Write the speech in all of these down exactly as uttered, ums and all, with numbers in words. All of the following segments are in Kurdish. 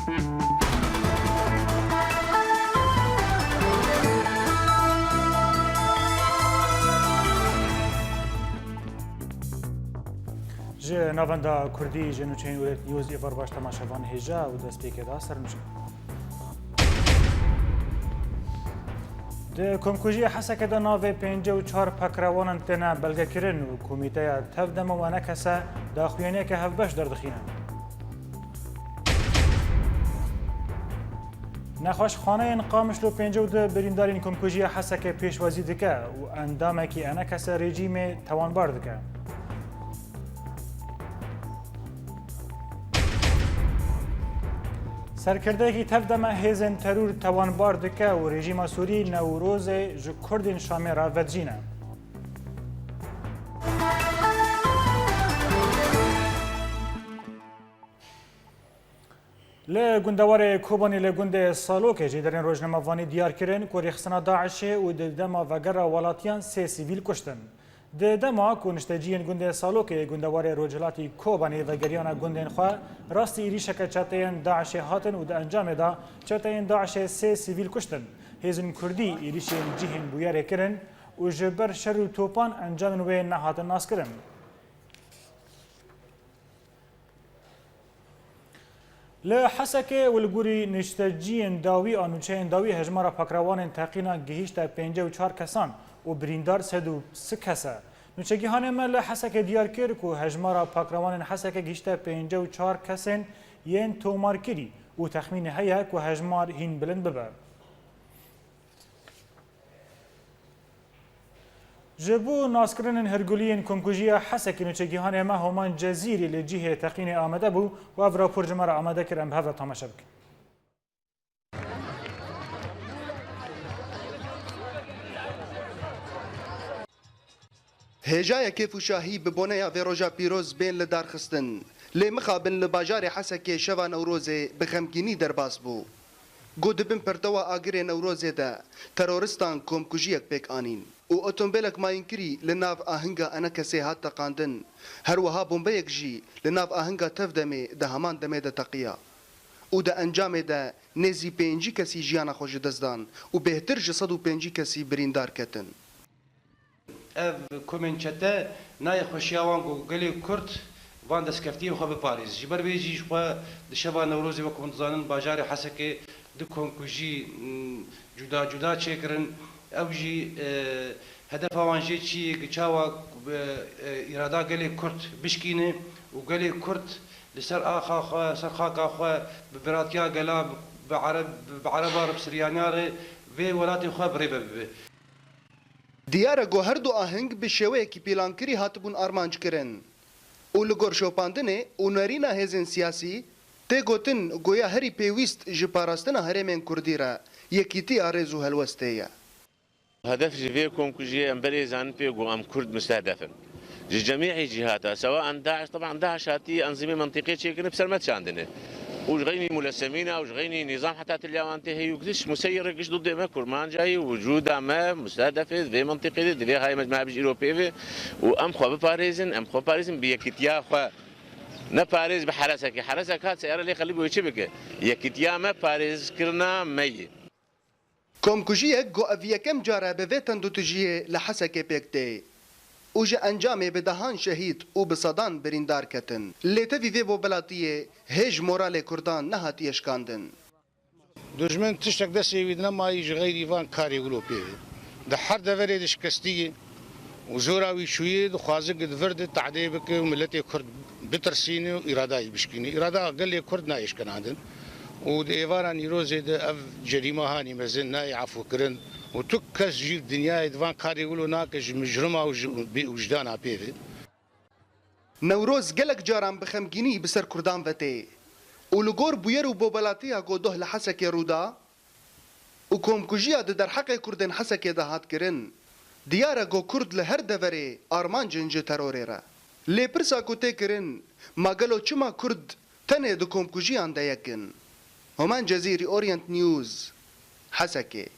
Ji navenda Kurdî ji nûçeyên Wêret News êvar baş temaşevan hêja û destpêkê da sernûşe. Di Komkujiyê Hesekê de navê pêncî û çar pekrewanan têne belgekirin û Komîteya Tevdeme û Enekese daxuyaniyeke hevbeş derdixîne. Nexweşxaneyên Qamişlo pêncî û du birîndarên Komkujiya Hesekê pêşwazî dike û endamekî Enekese rejîmê tawanbar dike. Serkirdeyekî tevdeme hêzên terûr tawanbar dike û rejîma Sûrî Newrozê ji Kurdên Şamê re vedicîne. Li gundewarê Kobanê li gundê Salokê jêderên rojnamevanî diyar kirin ku rêxistina DAIŞê û di dema vegera welatiyan sê sivîl kuştin. Di dema ku nişteciyên gundê Salokê gundewarê rojhilatî Kobanê vegeriyana gundên xwe, rastî êrîşeke çeteyên DAIŞê hatin û di encamê de çeteyên DAIŞê sê sivîl kuştin. Hêzên Kurdî êrîşên cihên bûyerê kirin û ji ber şer û topan encamên wê nehatin naskirin. Li Hesekê û li gorî nişteciyên dawî a nûçeyên dawî hejmara pakrewanên teqîna gihîşte pêncî û çar kesan û birîndar sed û sî kes e. Nûçegîhanê me li Hesekê diyar kir ku hejmara pakrewanên Hesekê gihîşte pêncî û çar kesên yên tomarkirî û texmînê heye ku hejmar hîn bilind bibe. Ji bo naskirinên hirguliyên Komkujiya Hesekê nûçegîhanê me Homan Cezîrî li cihê teqînê amade bû û ev rapor ji me re amade kir, em bi hev re temaşe bikin. Hêjayê kêf û şahî bi boneya vê roja pîroz bên lidarxistin. Lê mixabin li bajarê Hesekê şeva Newrozê bi xemgînî derbas bû. Ku di bin pertewa agirê Newrozê de teroristan komkujiyek pêk anîn û otombêlek mayînkirî li nav ahinga Enekesê hat teqandin. Her wiha bombeyek jî li nav ahinga Tevdemê di heman demê de teqiya û di encamê de nêzî pêncî kesî jiyana xwe ji dest dan û bêhtir ji sed û pêncî kesî birîndar ketin. Ev komên çete nayê xweşiya wan ku gelê Kurd van destkeftiyên xwe biparêz. Ji ber vê jî ji xwe di şeva Newrozê, wek hûn dizanin, bajarê Hesekê du komkujî, m, cuda cuda çêkirin. Ew jî, e, hedefa wan jê çi ye, ku çawa, e, e, îrada gelê Kurd bişkîne û gelê Kurd li ser axa xwe, ser xaka xwe bi biratiya gela, bi Ereb, bi Ereba re, bi Siryaniya re vê welatê xwe bi rê ve bibe. Diyar e ku her du aheng bi şêweyekî pîlankirî hatibûn armanckirin û li gor şopandinê û nerîna hêzên siyasî tê gotin, goya herî pêwîst ji parastina herêmên Kurdî re yekîtiya rêz û helwestê ye. Hedef ji vê komkujiyê em berê zanin pê ku em Kurd mustehdef in. Ji cemî cîhata, sewa en DAIŞ, teban DAIŞ hatî enzîmê mentîqê çêkirin, bi ser me çandine. Û ji xeynî mulesemîna û ji xeynî nîzam heta tiliya wan tê heyî û giş museyirê giş dudê me kurmancayî û wicûda me mustehedefê vê mentîqê de divê hayê me ji me hebî ji îro pê ve û em xwe biparêzin, em xwe parêzin bi yekîtiya xwe. Ne parêz bi heresekê. Heresek hat seyare lê xelî bû çi bike? Yekîtiya me parêzkirina me ye. Komkujiyek ku ev yekem car e bi vê tundûtijiyê li Hesekê pêk tê û ji encamê bi dehan şehîd û bi sedan birîndar ketin. Lê tevî vê bobelatiyê hêj moralê Kurdan nehatiye şikandin. Dujmin tiştek destê wî de nemayî ji xeyrî van karê wilo pê ve. Di her deverê de şikestî ye. Û jora wî çûyê dixwaze ku di vir de tehdê bike û miletê Kurd bitirsîne û îradayî bişkîne. Îrada gelê Kurd nayê şikinandin. Û di êvara nîrozê de ev cerîma hanî mezin nayê efûkirin. Û tu kes jî dinyayê di van karê wilo nake ji mijrima û ji bêwijdana pê ve. Newroz gelek caran bi xemgînî bi ser Kurdan ve tê û li gor bûyer û bobelatîya ku doh li Hesekê rû da, û komkujiya di derheqê Kurdên Hesekê de hat kirin, diyar e ku Kurd li her deverê armanc in ji terorê re. Lê pirsa ku tê kirin, ma gelo çima Kurd tenê di komkujiyan de yek in? Homan Cezîrî, Orient News, Hesekê.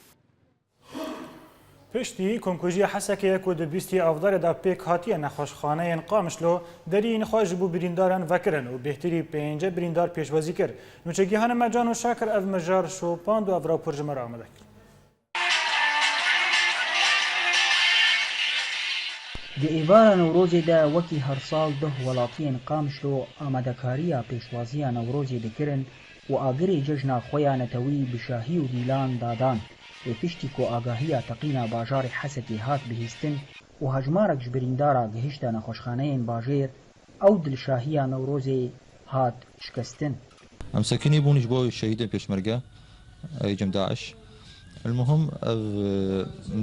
Piştî komkujiya Hesekê ku di bîstî Avdarê de pêk hatiye, nexweşxaneyên Qamişlo deriyên xwe ji bo birîndaran vekirin û bêhtirî pênce birîndar pêşwazî kir. Nûçegîhana me Cano Şakir ev mijar şopand û ev rapor ji me re amade kir. Di êvara Newrozê de wekî her sal duh welatiyên Qamişlo amadekariya pêşwaziya Newrozê dikirin û agirê cejna xwe ya netewî bi şahî û dîlan dadan. Lê piştî ku agahiya teqîna bajarê Hesekê hat bihîstin û hejmarek ji birîndara gihişte nexweşxaneyên bajêr, ew dilşahiya Newrozê hat şikestin. Em sekinî bûn ji bo şehîdên pêşmerge, ey cem DAIŞ. Elmuhim, ev,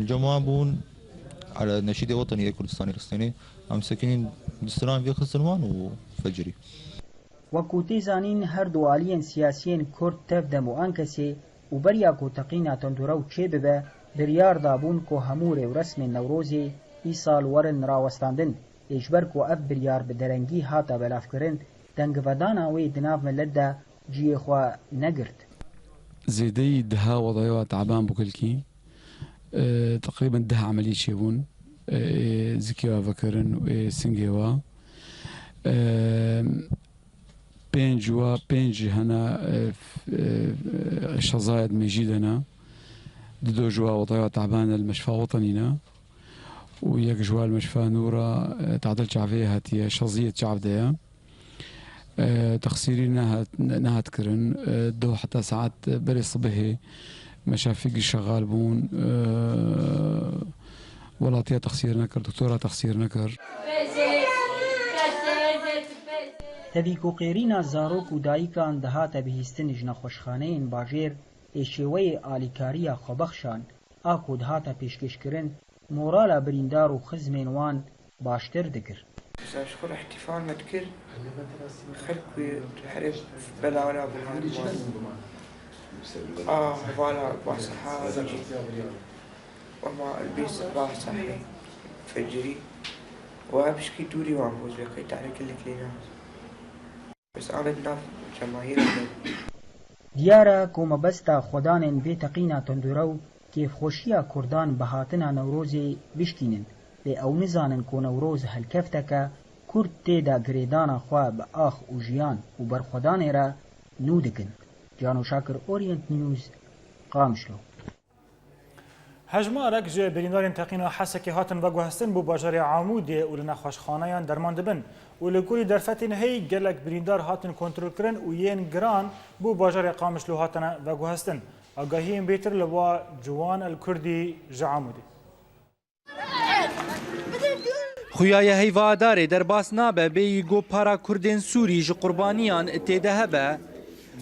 e, cem wan bûn, ala neşîdê wetenî ê Kurdistanê ristênê. Em sekinîn di stran vê xistin wan û fecirî. Wekû tê zanîn, her du aliyên siyasiyên Kurd tev dem û ankesê û beriya ku teqîna tundûrew çêbibe, biryar dabûn ku hemû rêwresmên Newrozê îsal werin rawestandin. Ê ji ber ku ev biryar bi derengî hate belavkirin, dengvedana wê di nav milet de cihê xwe negirt. Zêdeyî deha wedaya teban bû kilkî. E, teqrîben deh emelî çêbûn. E, ê zikê wa vekirin û ê singê wa. E, Pênc wa, pênc hene, e, f-, e, e, şezaya di mejî de ne. Dido ji wa wedaya teban e li meşfa wetenî ne. Û yek ji wa li meşfa nû re, e, tadil çavê hatiye, şeziyê çav de ye. E, texsîrî nehat, ne-, nehat kirin. E, do heta saet, e, berê sibihê meşafî gî şexal bûn. E, welatiya texsîr nekir, doktora texsîr nekir. Tevî ku qêrîna zarok û dayikan dihate bihîstin ji nexweşxaneyên bajêr, ê şêweyê alîkariya xwebexşan a ku dihate pêşkêşkirin, morala birîndar û xizmên wan baştir dikir. Ji xwe îhtîfal me dikir, xelk wê herê belawana bihan wan. A hevala ba seha, wema elbîs ba sehê fecirî. Û ev pişkî dûrî wan bû, ji vê qey tarî gelek lê ne. Bes anî di nav cemahîrê de. Diyar e ku mebesta xwedanên vê teqîna tundûrew kêfxweşiya Kurdan bi hatina Newrozê bişkînin, lê ew nizanin ku Newroz helkefteke Kurd tê de girêdana xwe bi ax û jiyan û berxwedanê re nû dikin. Cano Şakir, Orient News, Qamişlo. Hejmarek ji birîndarên teqîna Hesekê hatin veguhestin bo bajarê Amûdê û li nexweşxaneyan derman dibin û li gorî derfetên heyî gelek birîndar hatin kontrolkirin û yên giran bo bajarê Qamişlo hatine veguhestin. Agahiyên bêtir li wa Ciwan El Kurdî ji Amûdê. Xuya ye heyva Adarê derbas nabe, bêyî ku para Kurdên Sûrî ji qurbaniyan tê de hebe.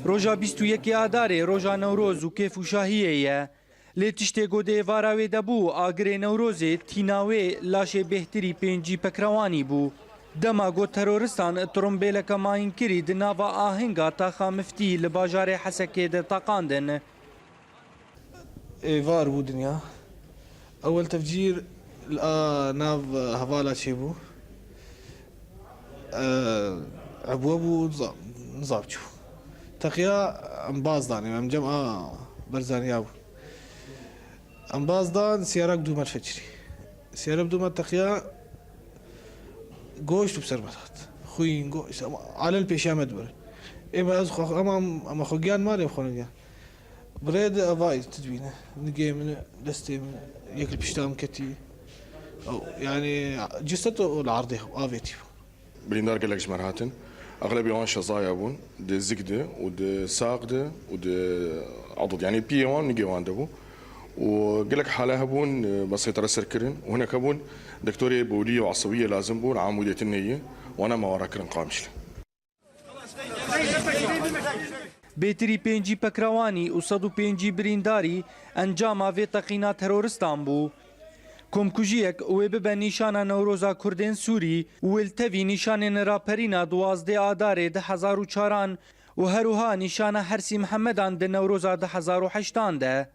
Roja bîst û yekê Adarê roja Newroz û kêf û şahiyê ye. Lê tiştê ku di êvara wê de bû, agirê Newrozê tîna wê laşê bêhtirî pêncî Pekrewanî bû. Dema ku teroristan tirumbêleke mayînkirî di nava ahinga taxa Miftî li bajarê Hesekê de teqandin. Êvar bû dinya. Ewel tevcîr li a nav hevala çêbû. E, ebwe bû, niza-, nizam çû. Teqiya em baz danê, em cem a Berzaniya bû. Em baz dan, siyara dû me fecirî. Siyara dû me teqiya goşt û bi ser me dihat. Xwîn, goşt, ama alel pêşiya me dibire. Ê me ez xwe, ama, ama xwe giyan malê xwe giyan. Birê de evayî tu dibîne. Nigê min, destê min, yek li pişta min ketî. Ew, yani, ciset û li erdê avêtî bû. Birîndar gelek ji me re hatin. Exlebê wan şezaya bûn, di zik de û di saq de û di adud, yani piyê wan, nigê wan de bû. Û gelek hale hebûn, e, me seytara ser kirin. Û hinek hebûn, doktorê bowliyê û esewiyê lazim bûn, Amûdê tune ye, wana me wan re kirin Qamişlî. Bêtirî pêncî Pekrewanî û sed û pêncî birîndarî encama vê teqîna teroristan bû. Komkujiyek wê bibe nîşana Newroza Kurdên Sûrî û wê li tevî nîşanên raperîna duwazdeh Adarê du hezar û çaran û her wiha nîşana Hersî Mihemedan di Newroza du hezar û heştan de.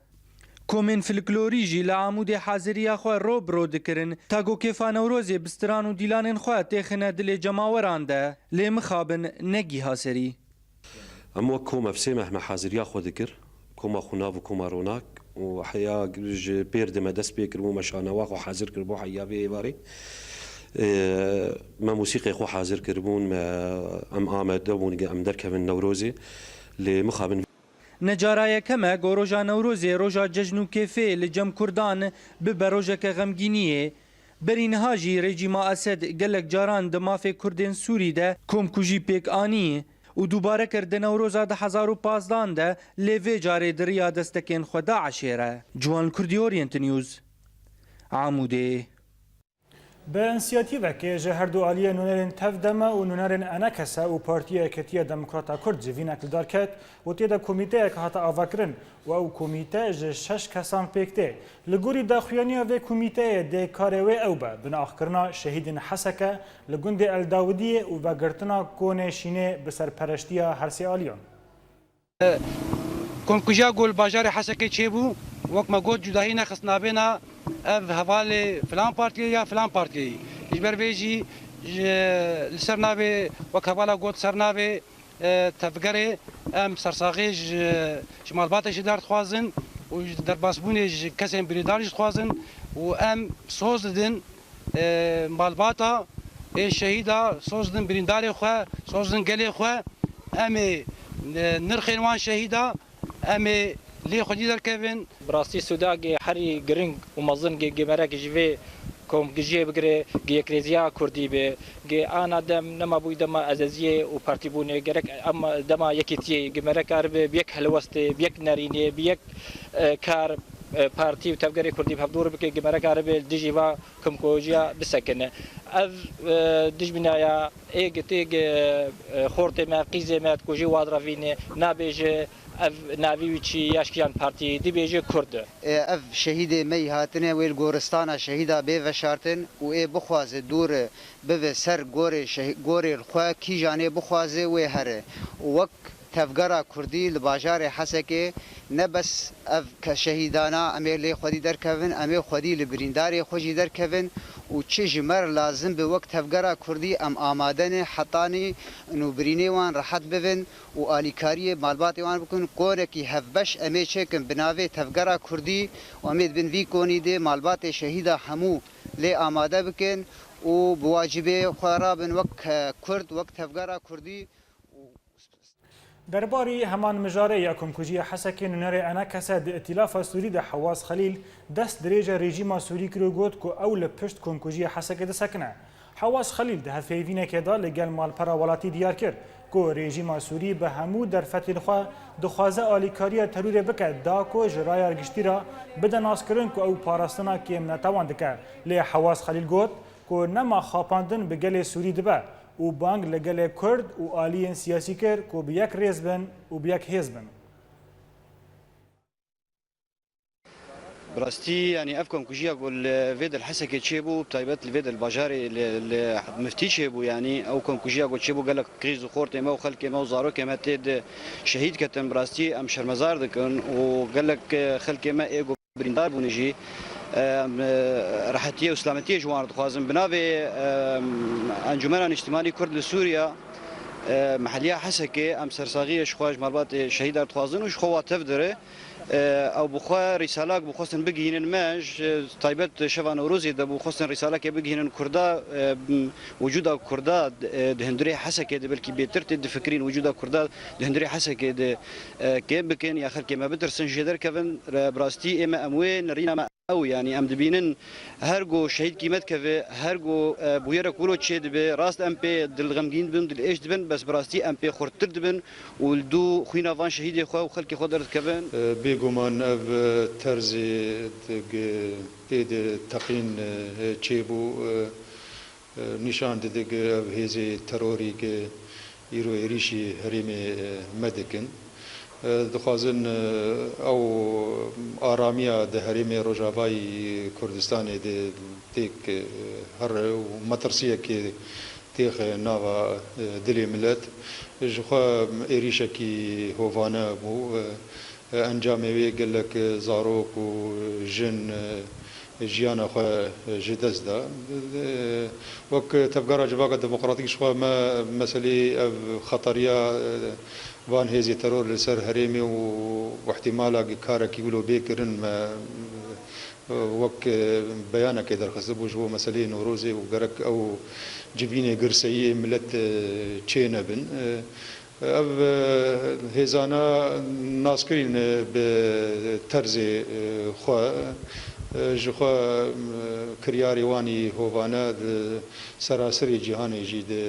Komên folklorî jî li Amûdê haziriya xwe ro bi ro dikirin, ta ku kêfa Newrozê bi stiran û dîlanên xwe têxine dilê cemaweran de, lê mixabin ne gîha serî. Em wek kom ev sê meh me haziriya xwe dikir, koma xwenav û koma ronak, û heya ji pêr de me dest pê kiribû, me şanewa xwe hazir kiribû heya vê êvarê. Ê, me mûsîqê xwe hazir kiribûn, me, em amade bûn, em derkevin Newrozê, lê mixabin. Ne cara yekem e ku roja Newrozê, roja cejn û kêfê li cem Kurdan bibe rojeke xemgîniyê. Berî niha jî rejîma Esed gelek caran di mafê Kurdên Sûrî de komkujî pêk anî û dubare kir di Newroza du hezar û pazdeh de, lê vê carê di riya destekên xwe DAIŞê re. Ciwan Kurdî, Orient News, Amûdê. Bi însiyatîvekê ji her du aliyên nûnerên Tev Deme û nûnerên Enekese û Partiya Yeketiya Demokrata Kurd civînek li dar ket û tê de komîteyek hate avakirin û ew komîte ji şeş kesan pêk tê. Li gorî daxuyaniya vê komîteyê dê karê wê ew be, binaxkirina şehîdên Heseke li gundê El Dawidiyê û vegirtina konê Şînê bi serpereştiya her sê aliyan. Komkujiya ku li bajarê Hesekê çêbû, wek me got, cudahî nexist navêna ev hevalê filan partiyê ya filan partiyê. Ji ber vê jî ji, li ser navê, wek hevala got, ser navê, e, tevgerê em sersaxî ji, ji malbatê jî derdixwazin û ji derbasbûnê ji kesên birîndar jî dixwazin û em soz didin e, malbata ê şehîda, soz din birîndarê xwe, soz din gelê xwe. Em ê, e, nirxên wan şehîda, em ê lê xwedî derkevin. Bi rastî sûdagê herî giring û mezin gê, gê merek ji vê komgijiyê bigire, gê yekrêziya kurdî be, gê ana dem nema bûyî dema ezeziyê û partîbûnê, gerek em dema yekîtiyê, gê merek karibe bi yek helwestê, bi yek nerînê, bi yek, e, kar, e, partî û tevgerê kurdî bi hevdûr bike, gê merek karibe li dijî va komkujiya bisekine. Ev, e, dijminaya ê gitê, e, xortê me, qîzê me, ku jî wan revîne, nabêje ev navî wî çi, ya ji kîjan partî, dibêje Kurd e. Ê, ev şehîdê me yî hatine wê li goristana şehîda bê veşartin û ê bixwaze dûr bive ser gorê şeh-, gorê xwe, kîjanê bixwaze wê here. Û wek Tevgera Kurdî li bajarê Hesekê ne bes ev ke şehîdana em ê lê xwedî derkevin, em ê xwedî li birîndarê xwe jî derkevin û çi ji me re lazim be wek Tevgera Kurdî em amade ne hetanî nûbirînê wan rehet bibin û alîkariyê malbatê wan bikin. Konekî hevbeş em ê çêkin bi navê Tevgera Kurdî û em ê di bin vî konî de malbatê şehîda hemû lê amade bikin û bi wacibê xwe rabin wek, e, Kurd, wek Tevgera Kurdî. Derbarî heman mijarê ya komkujiya Hesekê nûnerê Enekese di Îtîlafa Sûrî de Hewaz Xelîl dest dirêja rejîma Sûrî kir û got ku ew li pişt komkujiya Hesekê disekine. Hewaz Xelîl di hevpeyvînekê de li gel malpera welatî diyar kir ku rejîma Sûrî bi hemû derfetên xwe dixwaze alîkariya terorê bike, da ku ji raya giştî re bide naskirin ku ew parastina kêmnetewan dike. Lê Hewaz Xelîl got ku nema xapandin bi gelê Sûrî dibe û bang li gelê Kurd û aliyên siyasî kir ku bi yek rêz bin û bi yek hêz bin. Bi rastî, yanî ev komkujiya ku li vê dil Hesekê çêbû, bi taybet li vê dil bajarê li, li Miftî çêbû, yanî ew komkujiya ku çêbû gelek qîz û xortê me û xelkê me û zarokê me tê de şehîd ketin, bi rastî em şermezar dikin û gelek, e, xelkê me ê ku birîndar bûne jî, em, e, rehetiyê û selametiyê ji wan re dixwazin. Bi navê, em, Encûmena Niştimanî Kurd li Sûriya, e, meheliya Hesekê, em sersaxiyê ji xwe ji malbatê şehîdan dixwazin û ji xwe wa tev dire. E, ew bi xwe rîsalak bi xwestin bigihînin me, ji taybet şeva Newrozê de bû xwestin rîsalekê bigihînin Kurda, e, wicûda Kurda, e, di hundirê Hesekê de belkî bêtir tê difikirîn wicûda Kurda di hundirê Hesekê de, e, kêm bikin ya xelkê me bitirsin jê derkevin. Re, bi rastî ê me em wê nerîna me ew, yanî em dibînin her go şehîd qîmet keve, her go, e, bûyerek wilo çê dibe, rast em pê dilxemgîn dibin, dilêş dibin, bes bi rastî em pê xurttir dibin û li dû xwîna van şehîdê xwe û xelkê xwe derdikevin. E, bêguman ev, e, terzê di gi-, pê de teqîn, e, çêbû, e, e, nîşan dide gi ev hêzê terorî gi îro êrîşî herêmê, e, me dikin. E, dixwazin, e, ew aramiya di herêmê Rojavayî Kurdistanê de têk, e, here û metirsiyekê têxe nava, e, dilê milet. Ji xwe êrîşekî hovane bû. E, encamê wê gelek zarok û jin, e, jiyana xwe ji dest da. E, wek Tevgera Civaka Demokratîk ji xwe me meselê ev xetariya, e, Van hêzê teror li ser herêmê û ihtimala karekî wilo bê kirin me, wek beyanekê derxistibû ji bo meseleyê Newrozê û gerek ew civînê girseyî ê milet çê nebin. Ev hêzana nas kirîn bi terzê xwe, jixwe kiryarê wan î hovane di seraserê cîhanê jî di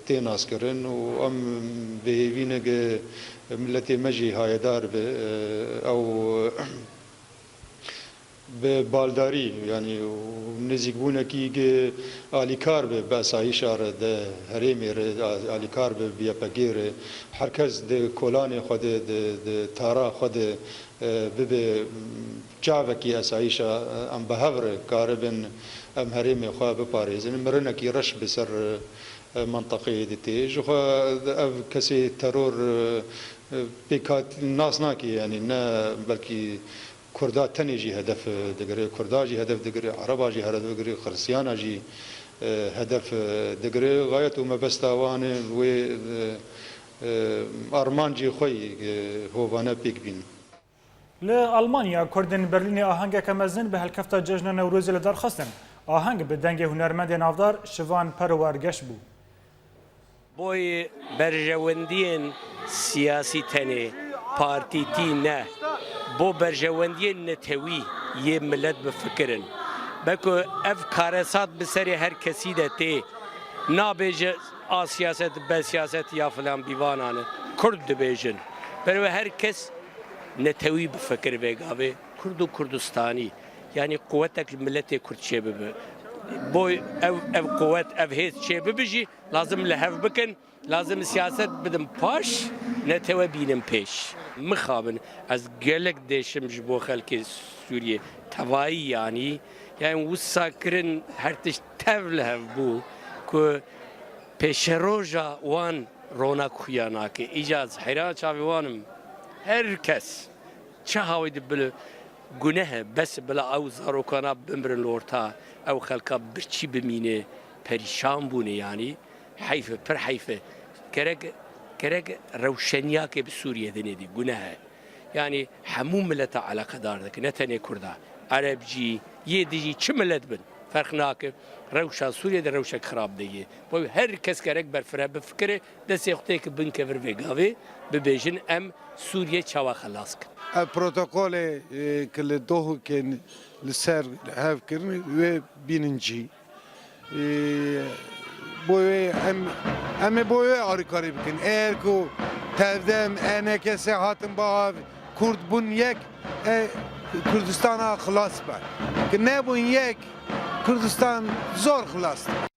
tê naskirin û em bi hêvî ne ge miletê me jî hayedar be, ew bi baldarî, yanî û nêzîkbûnekî ge alîkar be bi esayîşa re de herêmê re, a-, alîkar be bi Y P G re, her kes di kolanê xwe de, di, di tara xwe de, e, bibe, çavekî esayîşa, e, em bi hev re karibin em herêmê xwe biparêzin. Mirinekî reş bi ser, e, menteqeyê de tê. Jixwe ev kesê teror, e, e, pêkhat nas nake, yanî ne belkî Kurda tenê jî hedef, e, digire, Kurda jî hedef digire, Ereba jî hedef digire, Xiristiyana jî, e, hedef, e, digire. Xayet û mebesta wan e wê, e, e, armancê xwe yî, e, hovane pêk bîn. Li Almanya, Kurdên Berlînê ahengeke mezin bi helkefta Cejna Newrozê li dar xistin. Aheng bi dengê hunermendê navdar Şivan Perwer geş bû. Boy berjewendiyên siyasî tenê, partîtî ne, bo berjewendiyên netewî yê milet bifikirin. Beko ev karesat bi serê her kesî de tê. Nabêje a siyaset, be siyaset ya filan bîvanan e. Kurd dibêjin. Berê her kes netewî bifikir vê gavê. Kurd û Kurdistanî. Yanî quwetek ji miletê Kurd çêbibe. Boy ev, ev quwet, ev hêz çêbibe jî lazim li hev bikin. Lazim siyaset bidin paş, netewe bînin pêş. Mixabin, ez gelek dêşim ji bo xelkê Sûriyê, tevayî yanî, yanî wisa kirin her tişt tev li hev bû ku pêşeroja wan ronak xuya nake. Îca ez heyran çavê wan im. Her kes çi hawî dibile guneh e, bes bila ew zarokana bimirin li orta, ew xelka birçî bimîne, perîşan bûne yanî. Heyf e, pir heyf e. Gerek, gerek rewşeniyakê bi Sûriyê dinê dî, guneh e. Yanî hemû mileta eleqedar dike, ne tenê Kurda. Ereb jî, yê di jî, çi milet bin, ferq nake. Rewşa Sûriyê de rewşek xirab de ye. Bo her kes gerek berfireh bifikire, destê xwe têke bin kevir vê gavê, bibêjin em Sûriyê çawa xelas kin. Ev protokolê, e, ki li Dohokê li ser hev kirin, wê bînin cî. Ee, bo wê em, em ê bo wê alîkarî bikin. Eger ku tevdem, E N K S hatin ba Kurd bûn yek, e, Kurdistana xilas be. Ki nebûn yek, Kurdistan zor xilas dibe.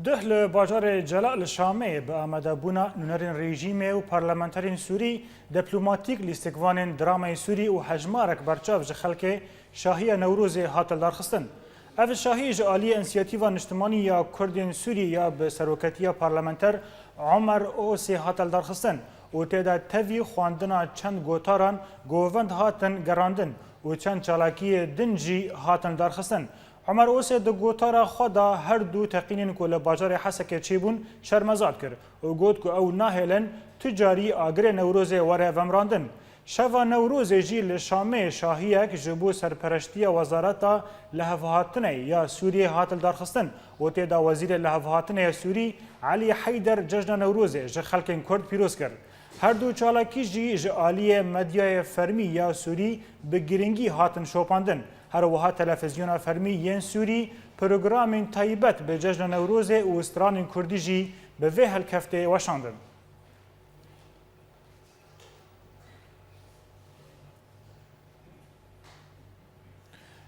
Duh li bajarê Cela li Şamê bi amadebûna nûnerên rejîmê û parlamenterên Sûrî, diplomatîk, lîstikvanên dramayê Sûrî û hejmarek berçav ji xelkê şahiya Newrozê hat lidarxistin. Ev şahî ji aliyê Însiyatîfa Niştimanî ya Kurdên Sûriyê ya bi seroketiya parlamenter Omer Osê hat lidarxistin û tê de tevî xwendina çend gotaran govend hatin gerandin û çend çalakiyê din jî hatin lidarxistin. Omer Osê di gotara xwe de her du teqînên ku li bajarê Hesekê çêbûn şermezar kir û got ku ew nahêlin tu carî agirê Newrozê were vemrandin. Şeva Newrozê jî li Şamê şahiyek ji bo serpereştiya Wezareta Lihevhatinê ya Sûriyê hat lidarxistin û tê de Wezîrê Lihevhatinê ya Sûrî Elî Heyder cejna Newrozê ji xelkên Kurd pîroz kir. Her du çalakî jî ji aliyê medyayê fermî ya Sûrî bi girîngî hatin şopandin. Her wiha televîzyona fermî yên Sûrî programên taybet bi cejna Newrozê û stranên Kurdî jî bi vê helkeftê weşandin.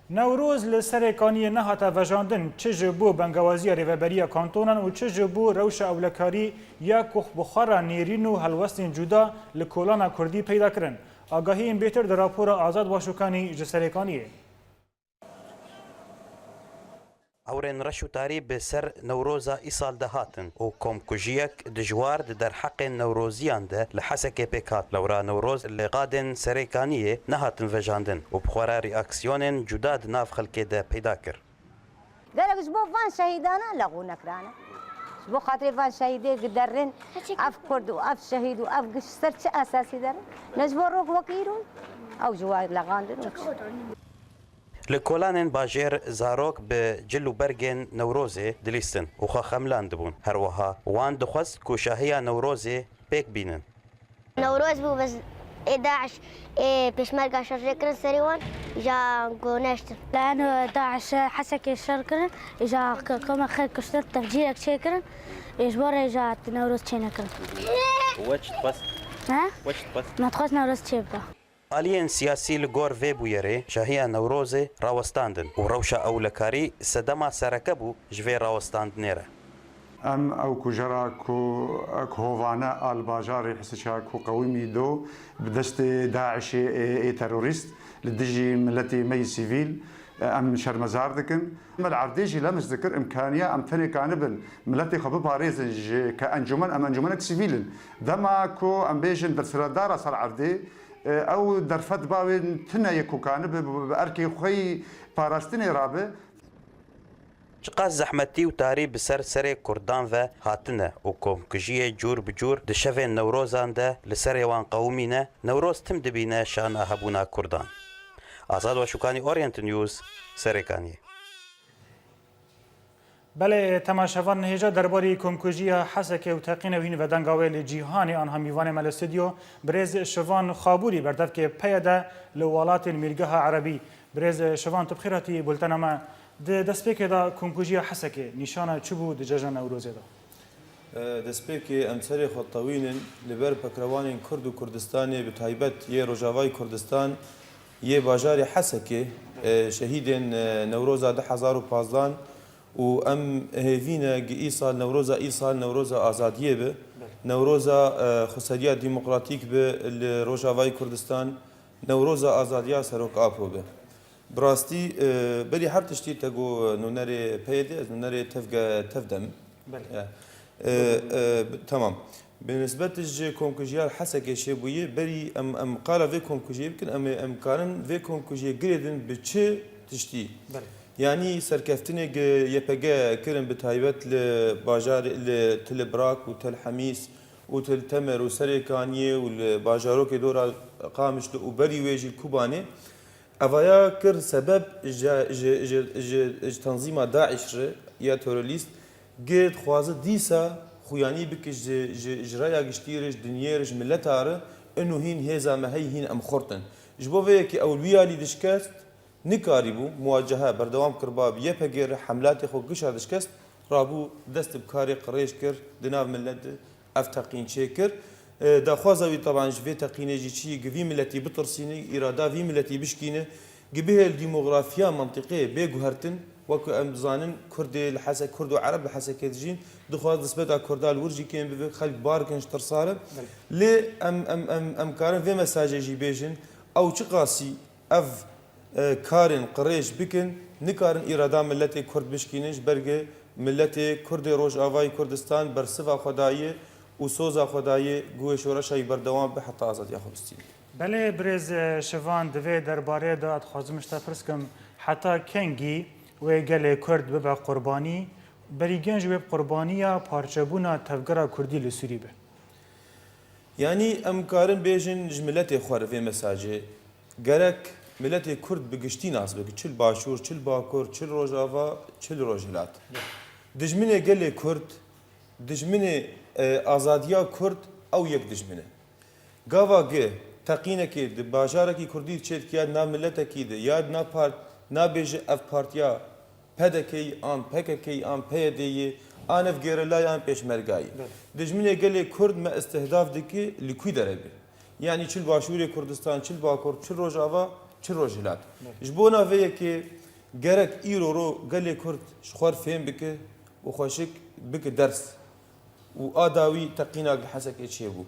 Newroz li Serêkaniyê nehate vejandin, çi ji bo bengewaziya rêveberiya kantonan û çi ji bo rewşa ewlekarî ya ku bi xwe re nêrîn û helwestên cuda li kolana Kurdî peyda kirin. Agahiyên bêtir di rapora Azad Başûkanî ji Serêkaniyê. Ewrên reş û tarî bi ser Newroza îsal de hatin û komkujiyek dijwar di derheqên Newroziyan de li Hesekê pêk hat. Lewra Newroz li qadên Serêkaniyê nehatin vejandin û bi xwe re reaksiyonên cuda di nav xelkê de peyda kir. Gerek ji bo van şehîdana lexû nekirane. Ji bo xatirê van şehîdê giderin, ev kurd û ev şehîd û ev giş ser çi esasî derin? Ne ji bo rok wek îro, ew ji wan lexandin û çi? Li kolanên bajêr zarok bi cil û bergên Newrozê dilîstin û xwe xemlandibûn. Her wiha wan dixwest ku şahiya Newrozê pêk bînin. Newroz bû, bes ê DAIŞ, ê pêşmerga şerê kirin serê wan, îja ku neştin. Lano DAIŞ Hesekê şer kirin, îja koma xelk kuştin, tefcîrek çêkirin, ê ji bo rê îja Newroz çênekirin. We çi dixwest? He? We çi dixwest? Me dixwest Newroz çêbibe. Aliyên siyasî li gor vê bûyerê şahiya Newrozê rawestandin û rewşa ewlekarî sedema sereke bû ji vê rawestandinê re. Em ew kujera ku ek hovane a li bajarê Hisiça ku qewimî do bi destê DAIŞê ê, ê terorîst li dijî miletê me yî sivîl, em şermezar dikin. Me li erdê jî lemez dikir, imkaniya em tenê kanibin miletê xwe biparêzin ji ke encûmen, em encûmenek sivîl in. Dema ku em bêjin desthilatdara ser erdê, ew derfet bawên tune ye ku kanibe bi, bi erkê xwe yî parastinê rabe. Çiqas zehmetî û tarî bi ser serê Kurdan ve hatine û komkujiyê cûr bi cûr di şevên Newrozan de li serê wan qewimîne, Newroz tim dibîne şana hebûna Kurdan. Azad Weşûkanî, Orient News, Serêkaniyê. Belê, temaşevan, hêja derbarî komkujiya Hesekê û teqîne wî ve denga wê li cîhanê, anha mîvanê me li stûdyo, birêz Şivan Xabûrî, berdevkê PYD li welatên Mîrgeha Erebî. Birêz Şivan, tu bi xêr hatî bultena me. Di destpêkê de komkujiya Hesekê nîşana çi bû di cejna Newrozê de? E, destpêkê em serê xwe tewînin li ber pekrewanên Kurd û Kurdistanê, bi taybet yê Rojavayê Kurdistan, yê bajarê Hesekê, e, şehîdên, e, Newroza du hezar û pazdan û em hêvî ne gi îsal Newroza îsal Newroza azadiyê bi, Newroza, e, xweseriya demokratîk bi li Rojavayê Kurdistan, Newroza azadiya Serok Apo bi. Bi rastî, e, berî her tiştî te got, e, nûnerê PYDê, ez nûnerê tevge, tevde me. Belê. Ya. E, e, bi-, temam. Bi nisbet ji komkujiya Hesekê çêbûyî, berî em, em qala vê komkujiyê bikin, em ê, em karin vê komkujiyê girêdin bi çi tiştî? Belê. Yanî serkeftinê gi YPG kirin bi taybet li bajar, li Til Brak û Tel Hemîs û Til Temer û Serêkaniyê û li bajarokê dora Qamişlo û berî wê jî Kubanê. Evaya kir sebeb ji, ji, ji, ji, ji tenzîma DAIŞ re ya terorîst, gê dixwaze dîsa xuyanî bike ji, ji, ji raya giştî re, ji dinyê re, ji mileta re, ino hîn hêza me heyî hîn em xurt in. Ji bo vê yekê ew li wî alî dişkest, nikarîbû muwacehe berdewam kiriba bi YPG re, hemlatê xwe gişa dişkest, rabû dest bi karê qirêj kir di nav milet de. Ev teqîn çêkir. E, daxwaza wî teban ji vê teqînê jî çi, gi vî miletî bitirsîne, îrada vî miletî bişkîne, gi bihêl demografiya mentiqê bê guhertin, wekî em dizanin Kurdê li Hesek, Kurd û Ereb li Hesekê dijîn, dixwaz nisbeta Kurda li wir jî kêm bibe, xelk bar kin ji tirsa re. Belê. Lê em, em, em, em karin vê mesajê jî bêjin, ew çiqasî ev e, karên qirêj bikin, nikarin îrada miletê Kurd bişkînin, ji ber ku miletê Kurdê Rojavayê Kurdistan bersiva xwe daye û soza xwe daye ku wê şoreşa wî berdewam be heta azadiya xwe bistîne. Belê birêz, e, Şivan, di vê derbarê de ez dixwazim ji te pirs kim, heta kengî wê gelê Kurd bibe qurbanî, berî gen jî wê bi qurbaniya parçebûna tevgera Kurdî li Sûrî be? Yanî em karin bêjin ji miletê xwe re vê mesajê. Gerek miletê Kurd bi giştî nas bike, çi li Başûr, çi li Bakur, çi li Rojava, çi li Rojhilat. Dijminê gelê Kurd, dijminê, e, azadiya Kurd ew yek dijmin e. Gava gi teqînekê di bajarekî Kurdî çêdike ya di nav miletekî de ya di nav part-, nabêje ev partiya P D K'yî an P K K'yî an P Y D'yî an ev gerîlayê an pêşmergayî. Belê. Dijminê gelê Kurd me îstihdaf dike li kû derê be. Yanî çi li Başûrê Kurdistan, çi li Bakur, çi li Rojava, çi li Rojhilat. Belê. Ji bona vê yekê gerek îro ro gelê Kurd ji xwe re fêm bike û xweşik bike ders. Û a dawî teqîna li Hesekê çêbû.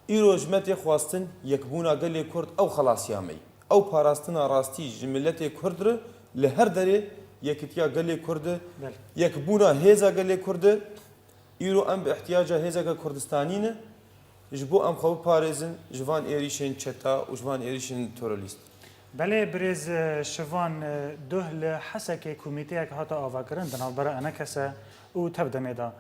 Îro ji me tê xwestin yekbûna gelê Kurd ew xelasiya me ye. Ew parastina rastî ji miletê Kurd re li her derê yekitiya gelê Kurd e. Belê. Yekbûna hêza gelê Kurd e. Îro em bi ihtiyaca hêzeke Kurdistanî ne ji bo em xwe biparêzin ji van êrîşên çeta û ji van êrîşên terorîst. Belê birêz, e, Şivan, e, duh li Hesekê komîteyek hate avakirin di navbera ENKS'ê û TEV-DEM'ê de.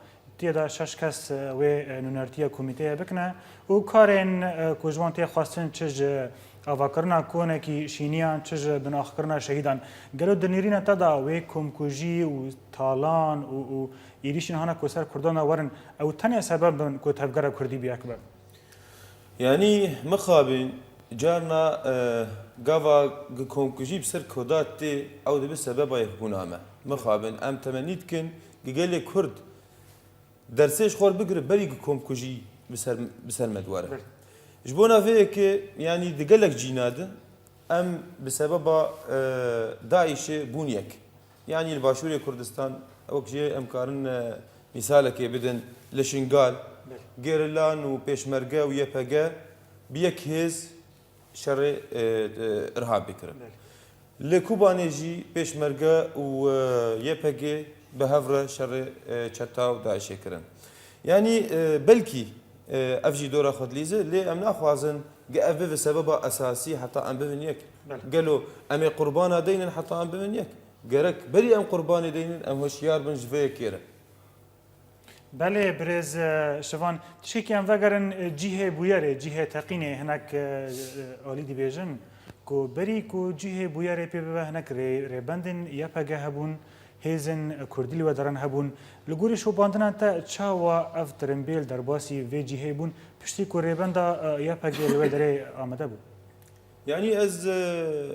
tê de şeş kes, e, wê, e, nûnertiya komîteyê bikine û karên, e, ku ji wan tê xwestin çi ji avakirina konekî şîniyan, çi ji binaxkirina şehîdan. Gelo di nêrîna te de wê komkujî û talan û, û êrîşên hana ku ser Kurdan de werin, ew tenê sebeb bin ku tevgera Kurdî bi yek be? Yanî mixabin carna, e, gava gi komkujî bi ser Kurda tê, ew dibe sebeba yekbûna me. Mixabin em temennî dikin gi gelê Kurd dersê ji xwe bigire berî gi komkujî bi ser, bi ser me diwere. Belê. Ji bona vê yekê, yanî di gelek cîna de em bi sebeba, e, DAIŞê bûn yek. Yanî li Başûrê Kurdistan, wek jê em karin, e, mîsalekê bidin, li Şingal, Belê. Gerilan û Pêşmerge û Y P G bi yek hêz şerê, e, e, irhabê kirin. Belê. Li Kobanê jî Pêşmerge û, e, Y P G bi hev re şerê, e, çeta û DAIŞê kirin. Yanî, e, belkî, e, ev jî dora xwe dilîze, lê em naxwazin ge ev bibe sebeba esasî heta em bibin yek. Belê. Gelo em ê qurbana deynin heta em bibin yek? Gerek berî em qurbanê deynin, em hoşyar bin ji vê yekê re. Belê, birêz, e, Şivan, tiştekî em vegerin, e, cihê bûyerê, cihê teqînê, hinek, e, e, alî dibêjin ku berî ku cihê bûyerê pê bibe, hinek rê-, rêbendên Y P G hebûn, hêzên Kurdî li wê deran hebûn. Li gorî şopandina te çawa ev tirimbêl derbasî vê cihê bûn, piştî ku rêbenda, e, Y P G li wê derê amade bû? Yanî ez, e,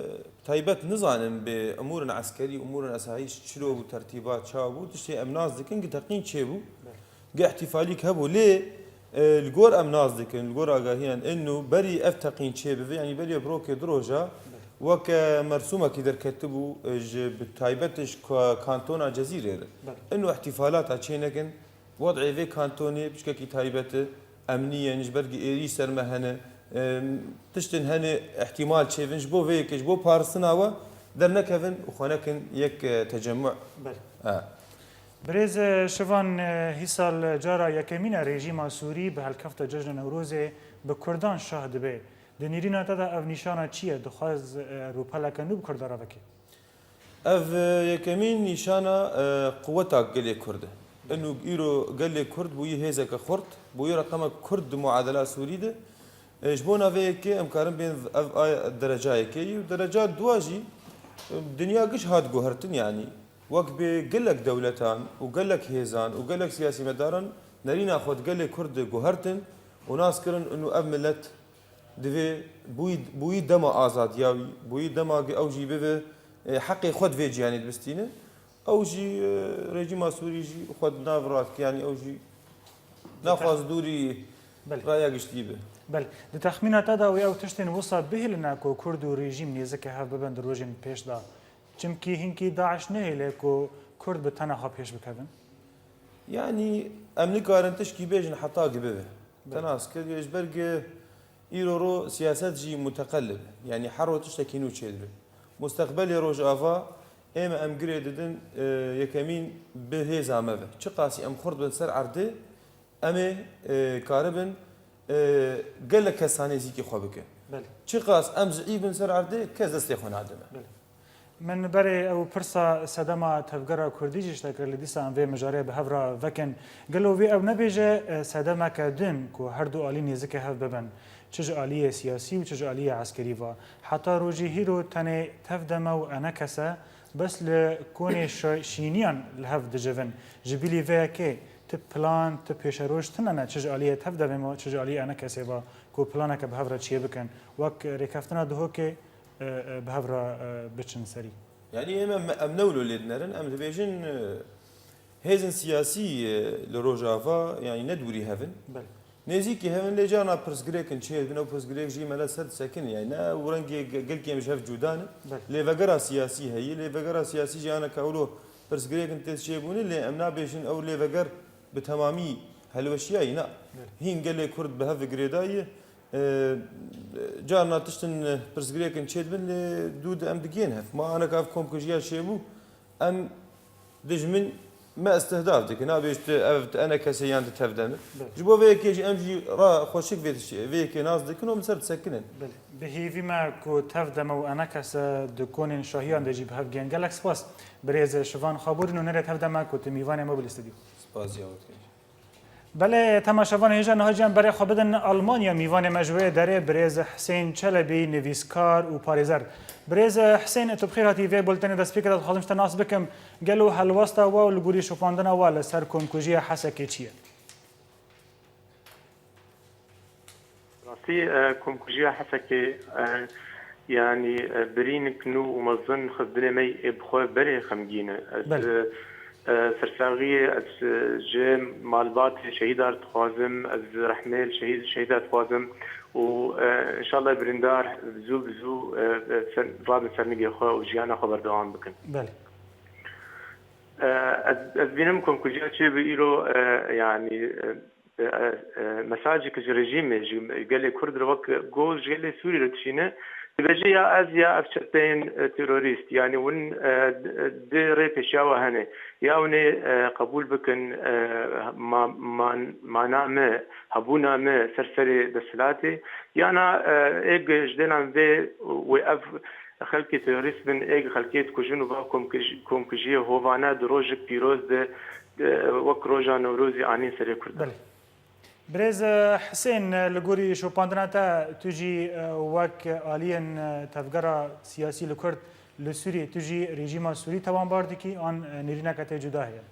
taybet nizanim bi umûrên eskerî, umûrên esayîş çilo bû, tertîba çawa bû, tiştê em nas dikin, gi teqîn çêbû, Belê. Gi îhtîfalîk hebû. Lê, e, li gor em nas dikin, li gor agahiyên inu, berî ev teqîn çêbibe, yanî berî ev rokê du roja, Belê. Weke mersûmekî derketibû, e, ji, bi taybet ji ka-, kantona Cezîrê re. Belê. Inu îhtîfalata çênekin, Wed'ê vê kantonê piçkekî taybet e, emnî ye, ji ber gi êrîş ser me hene, em, tiştên hene îhtîmal çêbin, ji bo vê yekê, ji bo paristina we dernekevin û xwe nekin yek, e, tecemû. Belê. E. Birêz, e, Şivan, e, hîsal cara yekemîn e rejîma Sûrî bi helkefta Cejna Newrozê bi Kurdan şah dibe. Di nêrîna te de ev nîşana çi ye? Dixwaz, e, rûpeleke nû bi Kurdan re veke? Ev, e, yekemîn nîşana, e, quweta gelê Kurd e. Ino îro gelê Kurd bûyî hêzeke xurt, bûyî reqemek kurt di muadela Sûrî de. E, ji bona vê yekê em karin bên ev a dereca yekê yî û dereca dua jî, e, dinya giş hat guhertin, yanî wek bê gelek dewletan û gelek hêzan û gelek siyasîmedaran nerîna xwe di gelê Kurd de guhertin û nas kirin ino ev milet divê bûyî, bûyî dema azadiya wî, bûyî dema gi ew jî bibe, e, heqê xwe di vê cîhanê dibistîne. Ew jî, e, rejîma Sûrî jî xwe di nav radike, yanî ew jî naxwaz dûrî Belê. Raya giştî be. Belê. Di texmîna te de wê ew tiştên wisa bihêline ku Kurd û rejîm nêzikê hev bibin di rojên pêş de? Çimkî hinkî DAIŞ nehêle ku Kurd bi tena xwe pêş bikevin. Yanî em nikarin tişkî bêjin heta gi bibe. Belê. Te nas kir, ji ber gi îro ro siyaset jî muteqelib e. Yanî her ro tiştekî nû çêdibe. Musteqbelê Rojava ê me em girê didin, e, yekemîn bi hêza me ve. Çiqasî em xurt bin ser erdê, em ê, e, karibin, e, gelek kes ha nêzîkî xwe bikin. Belê. Çiqas em zîîf bin ser erdê, kes destê xwe nadime. Belê. Min berê ew pirsa sedema tevgera Kurdî jî ji te kir, lê dîsa em vê mijarê bi hev re vekin. Gelo wê ew nebêje, e, sedemeke din ku her du alî nêzikê hev bibin, çi ji aliyê siyasî û çi ji aliyê eskerî ve? Heta rojê hîro tenê tevdeme û enekese bes li konê şa-, şîniyan li hev dicivin. Ji bilî vê yekê ti plan, ti pêşeroj tune ne, çi ji aliyê tevdemê ve, çi ji aliyê enekesê ve ku planeke bi hev re çêbikin. Wek rêkeftina Duhokê, e, e, bi hev re, e, biçin serî. Yanî em, em, em ne wilo lê dinerin, em dibêjin, e, hêzên siyasî, e, li Rojava, yanî ne dûrî hev in. Belê. Nêzîkî hev in, lê carna pirsgirêkin çêdibin, ew pirsgirêk jî mele ser disekinin. Yanî ne ew rengê ge-, gelkî em ji hev cuda ne. Belê. Lêvegera siyasî heye, lêvegera siyasî jî aneka wilo pirsgirêkin tê çêbûne, lê em nabêjin ew lêveger bi temamî helweşiyayî ne. Belê. Hîn gelê Kurd bi hev girêdayî, E, carna tiştin, e, pirsgirêkin çêdibin, lê dû di em digihên hev. Ma aneka ev komkujiya çêbû, em dijmin me istihdaf dikin. Nabê ji tu ev tu enekesê yan tu tevdemir. Belê. Ji bo vê yekê jî em jî ra xweşik vê tiştê, vê yekê nas dikin û em li ser disekinin. Belê. Bi hêvî me ku tevdeme û enekese di konên şahiyan de jî bi hev gên. Gelek spas. Birêz Şivan Xabûrî nûnerê tevdeme ku tu mîvanê me bû li stûdyo. Spas ya we dikin. Belê, temaşevanê hêja niha jî em berê xwe bidin Almanya, mîvanê me ji wê derê birêz Hisên Çelebî, nivîskar û parêzer. Birêz Hisên, tu bi xêr hatî vê bultenê destpêkê de, dixwazim ji te nas bikim. Gelo helwesta we û li gorî şopandina we li ser komkujiya Hesekê çi ye? Rastî, e, komkujiya Hesekê, e, yanî, e, birînik nû û mezin xwe dinê me yê bi xwe berê xemgîn e. Ez, Belê. e, e, sersaxiyê, ez, e, ji malbatê şehîdar dixwazim, ez rehmê li şehîd, şehîda dixwazim û, e, înşallah birîndar zû bi zû, e, e, ser, rabin ser nigê xwe û jiyana xwe berdewam bikin. Belê. E, ez, ez bînim komkujiya çêbû îro, e, yanî, e, e, e, mesajek ji rejîmê, ji gelê Kurd re wek go ji gelê Sûrî re dişîne, dibêje ya ez ya ev çeteyên, e, terorîst, yanî win, e, d-, dê rê pêşiya we hene. Ya win ê, e, qebûl bikin, e, ma-, man-, mana me, hebûna me ser serê desthilatê, yana, e, ê ji dêlan vê wê ev xelkê terorîst bin, ê xelkê dikujin û va komkij-, komkujiyê hovane di rojek pîroz de, de wek roja Newrozê anîn serê Kurdan. Belê. Birêz, e, Hisên, e, li gorî şopandina te, tu jî, e, wek aliyên, e, tevgera siyasî li Kurd li Sûriyê, tu jî rejîma Sûrî tewanbar dikî, an, e, nêrîneke te cuda heye?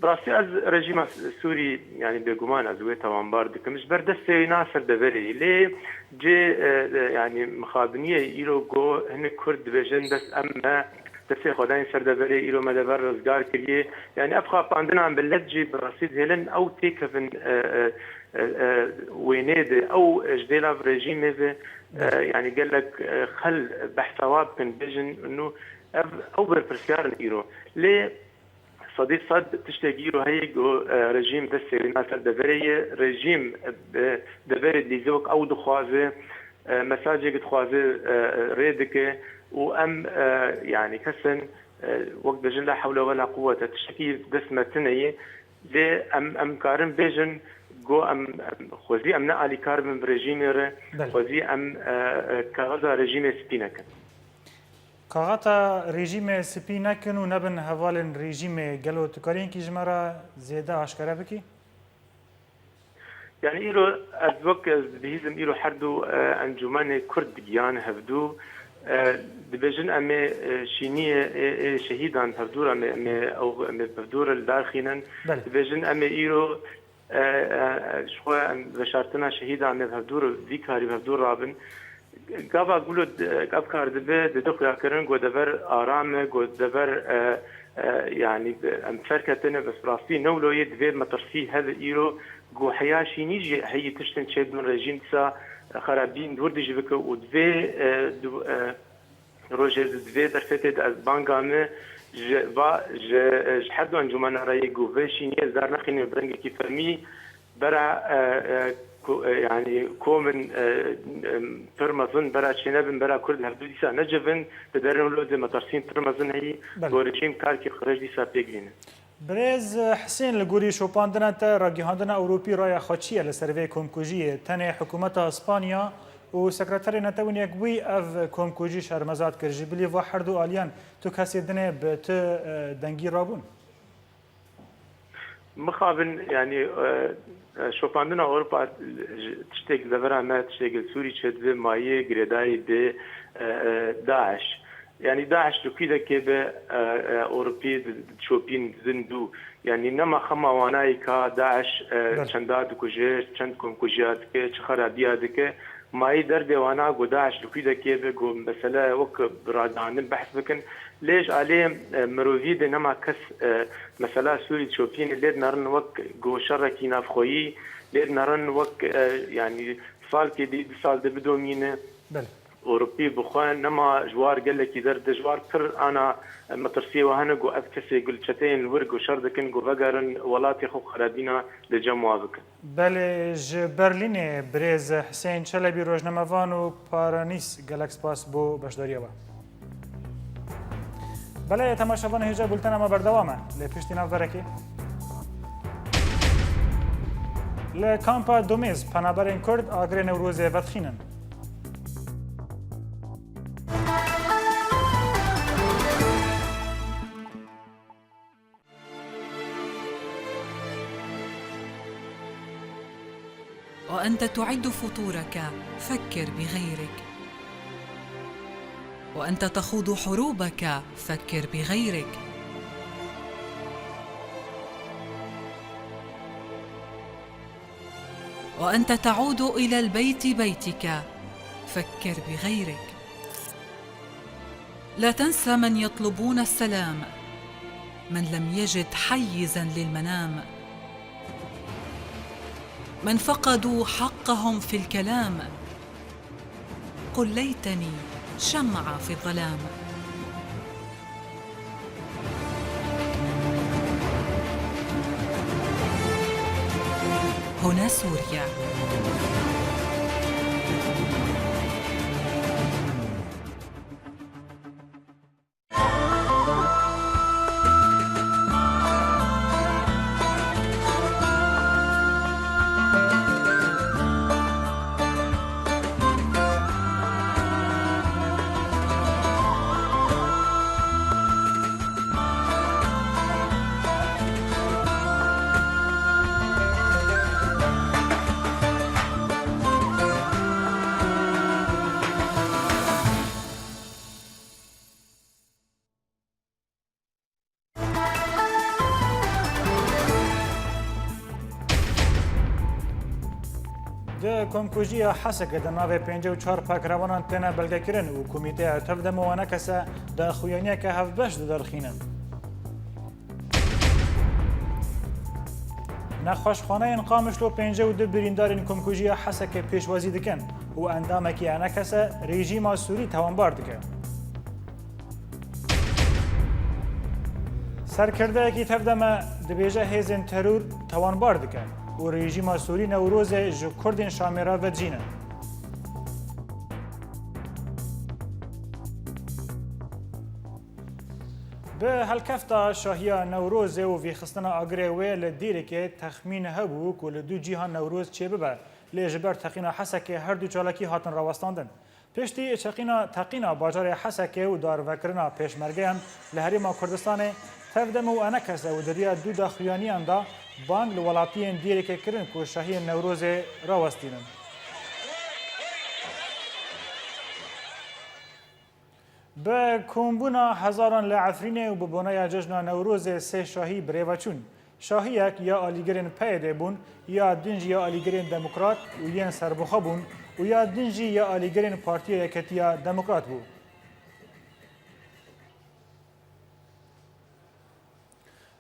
Bi rastî ez rejîma Sûrî, yanî bêguman ez wê tewanbar dikim. Ji ber destê wî na ser deverê yî. Lê cê, e, e, yanî mixabiniyê îro go hinek Kurd dibêjin dest em me destê xwe dayîn ser deverê, îro me dever rizgar kiriye. Yanî ev xapandina milet jî bi rastî dihêlin ew têkevin, e, e, e, e, wênê de ew ji dêla rejîmê ve, e, yanî gelek, e, xel behsa wa bikin, bêjin nû ev, ew berpirsiyar in îro. Lê sedî sed tiştekî îro heye ku, e, rejîm destê wê na ser deverê ye. Rejîm, e, deverê dîze wek ew dixwaze, e, mesajek dixwaze, e, rê dike û em, e, yanî kesin, e, wek dibêjin la hewle wela quwwete, tiştekî dest me tune ye. Lê em, em karin bêjin ku em, em xwezî em ne alîkar bin bi rejîmê re, Belê. xwezî em, e, e, kaxeza rejîmê spî nekin. Kaxeta rejîmê spî nekin û nebin hevalên rejîmê. Gelo tu karî hinkî ji me re zêde aşkere bikî? Yanî îro ez wek ez dibihîzim îro her du, e, encûmenê Kurd giyan hevdû, e, dibêjin em ê, e, şîniyê ê, ê şehîdan hevdû re em ê, em ê ew, em ê bi hevdû re li dar xînin. Belê. Dibêjin em ê îro, e, e, e, ji xwe em veşartina şehîdan em ê bi hevdû re vî karî bi hevdû rabin. Gava gulo di-, ev kar dibe, dide xuyakirin ku dever aram e, ku dever, e, e, yanî em serketine, bes rastî ne wilo ye, divê metirsî hebe îro, ku heya şînî jî heyî tiştin çêbin, rejîm dîsa xerabîn dûr dijî bike û divê, e, du-, e, rojê di-, divê derfetê de ez banga me ji va, ji, ji her du encûmena re yê ku vê şîniyê ez dar nexînim bi rengekî fermî, bera, e, e, ku-, e, yanî komin, e, e, pir mezin bera çênebin, bera Kurd hevdu dîsa necivin, di derin wilo de metirsîn pir mezin heyî, Belê. ku rejîm karkê xwe dîsa pêk bîne. Birêz Hisên, li gorî şopandina te, ragihandina Ewropî raya xwe çi ye li ser vê komkujiyê? Tenê hikûmeta Spanya û sekreterê Netewên Yekbûyî ev komkujî şermezar kir. Ji bilî va her du aliyan tu kesê dinê bi tu, e, dengî rabûn? Mixabin, yanî, e, e, şopandina Ewropa, e, tiştek li devera me, tiştek li Sûrî çêdibe, mayî girêdayî bi, e, e, DAIŞ. Yanî DAIŞ li kû dekê bi, e, e, Ewropî di, di şopîn din dû. Yanî nema xema wanayî ka DAIŞ, e, Belê. çenda dikuje, çend komkujiya dike, çi xerabiya dike. Mayî derdê wana ku DAIŞ li kû dekê bi, ku mesele wek bi ragihandin behs bikin. Lê ji alê, e, mirovî de nema kes, e, mesela Sûrî dişopîne, lê dinerin wek ku şerekî navxweyî, lê dinerin wek, e, yanî salkê dî, du sal de bidomîne. Belê. Ewropî bi xwe nema ji war gelekî der de ji war pir ana, e, metirsiyê we hene ku ev kesê ku li çeteyên li wir ku şer dikin ku vegerin welatê xwe xerabîna li cem wa bikin. Belê, ji Berlînê birêz Hisên Çelebî, rojnamevan û paranîs, gelek spas bo beşdariya we. Belê, temaşevan, hêja bultena me berdewam e. Lê piştî navberekê. Li kampa Domêz penaberên Kurd agirê Newrozê vedixînin. أنت تعد فطورك، فكر بغيرك. وأنت تخوض حروبك، فكر بغيرك. وأنت تعود إلى البيت بيتك، فكر بغيرك. لا تنسى من يطلبون السلام، من لم يجد حيزا للمنام، من فقدوا حقهم في الكلام. قل ليتني شمعة في الظلام. هنا سوريا. Di Komkujiya Hesekê de navê pêncî û çar pekrevanan têne belgekirin û Komîteya Tevdem û Enekese daxuyaniyeke hevbeş diderxîne. Nexweşxaneyên Qamişlo pêncî û du birîndarên Komkujiya Hesekê pêşwazî dikin û endamekî Enekese rejîma Sûrî tawanbar dike. Serkirdeyekî Tevdeme dibêje hêzên teror tawanbar dike û rejîma Sûrî Newrozê ji Kurdên Şamê re vedicîne. Bi helkefta şahiya Newrozê û vêxistina agirê wê li Dêrikê texmîn hebû ku li du cîhan Newroz çêbibe, lê ji ber teqîna Hesekê her du çalakî hatin rawestandin. Piştî çeqîna, teqîna bajarê Hesekê û darvekirina pêşmergeyan li Herêma Kurdistanê, Tevdem û Enekese û di riya du daxuyaniyan de bang li welatiyên Dêrikê kirin ku şahiyên Newrozê rawestînin. Bi kombûna hezaran li Efrînê û bi boneya cejna Newrozê sê şahî bi rê ve çûn. Şahiyek ya alîgirên P Y D bûn, ya din jî ya alîgirên Demokrat û yên serbixwe bûn û ya din jî ya alîgirên Partiya Yeketiya Demokrat bû.